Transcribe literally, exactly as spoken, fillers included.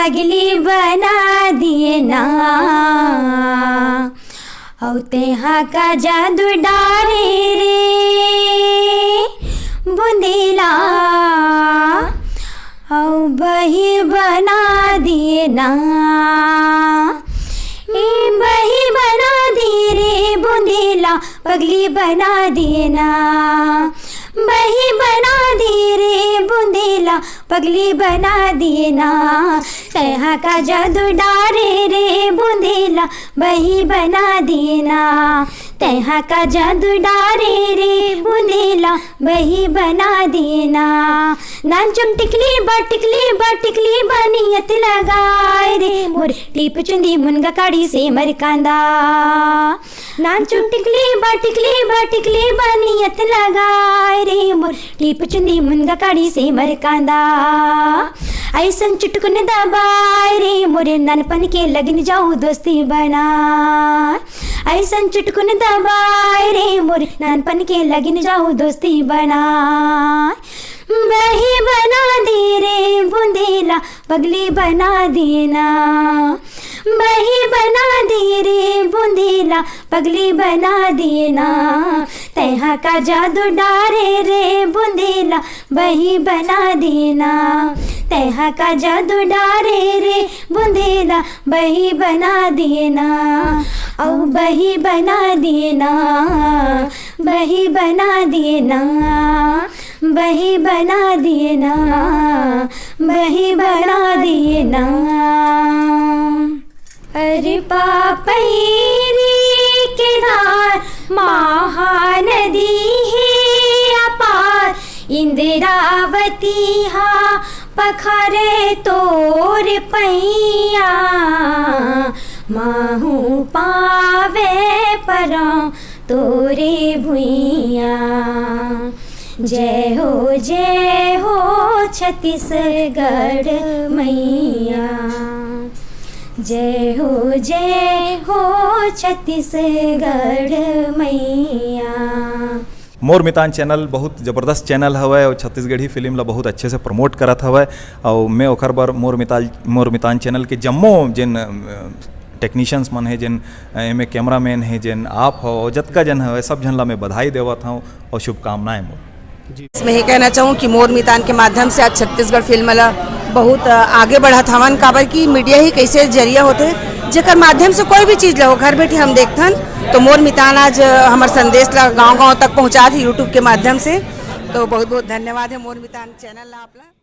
पगली बना दिए ना, अउ तेहा का जादू डारे रे बुंदेला, अउ बही बना दिए ना, ए बही बना दिए रे बुंदेला, पगली बना दिए ना, बही बना दिए रे बुंदेला, पगली बना दिए ना, तेहा का जादू डारे रे बुंदेला, बही बना दिए ना, तेहा का जादू डारे रे बुंदेला, बही बना दिए ना। नानचुन टिकली बा, टिकली बा, टिकली बा नियत लगाए रे मोर, टीप चुंदी मुनगा काड़ी से मर कांदा। नानचुन टिकली बा, टिकली बा, टिकली बा नियत लगाए रे मोर, टीप चुंदी मुनगा काड़ी से मर कांदा। ऐसन चुटकुन दबाए रे मोर, नानपन के लगिन जाऊ दोस्ती बना। ऐसन चुटकुन दबाए रे मोर, नानपन के लगिन जाऊ दोस्ती बना। बही बना दे रे बुंदेला, पगली बना देना। बही बना दे रे बुंदेला, पगली बना देना। तेहा का जादू डारे रे बुंदेला, बही बना देना। तेहा का जादू डारे रे बुंदेला, बही बना देना। अउ बही बना देना, बही बना देना, बही बना देना, बही बना देना। अरे पापैरी के धार महानदी हे अपार, इंद्रावती हा पखारे तोर पैया, महूँ पावे परौं तोरे भुइयाँ। जय हो, जय हो छत्तीसगढ़ मैया। जय हो, जय हो छत्तीसगढ़ मैया। मोर मितान चैनल बहुत जबरदस्त चैनल हवय अउ छत्तीसगढ़ी फिल्म ला बहुत अच्छे से प्रमोट करत हवय। अउ मैं ओकर बर मोर मिताल मोर मितान चैनल के जम्मो जेन टेक्नीशियंस मन हे, जेन एमे कैमरामैन हे, जेन आप हो, जतका जन हवय, सब झन ला मैं बधाई देवत हौं अउ शुभकामनाएं मोर। जी। मैं ये कहना चाहूँ कि मोर मितान के माध्यम से आज छत्तीसगढ़ फिल्म ला बहुत, अ, आगे बढ़त हवन, काबर कि मीडिया ही कैसे जरिया होथे, जेकर माध्यम से कोई भी चीज ला हो, घर बैठे हम देखथन। तो मोर मितान आज, अ, हमर संदेश ला गांव-गांव तक पहुँचात हे YouTube के माध्यम से। तो बहुत-बहुत धन्यवाद हे मोर मितान चैनल ला आप ला।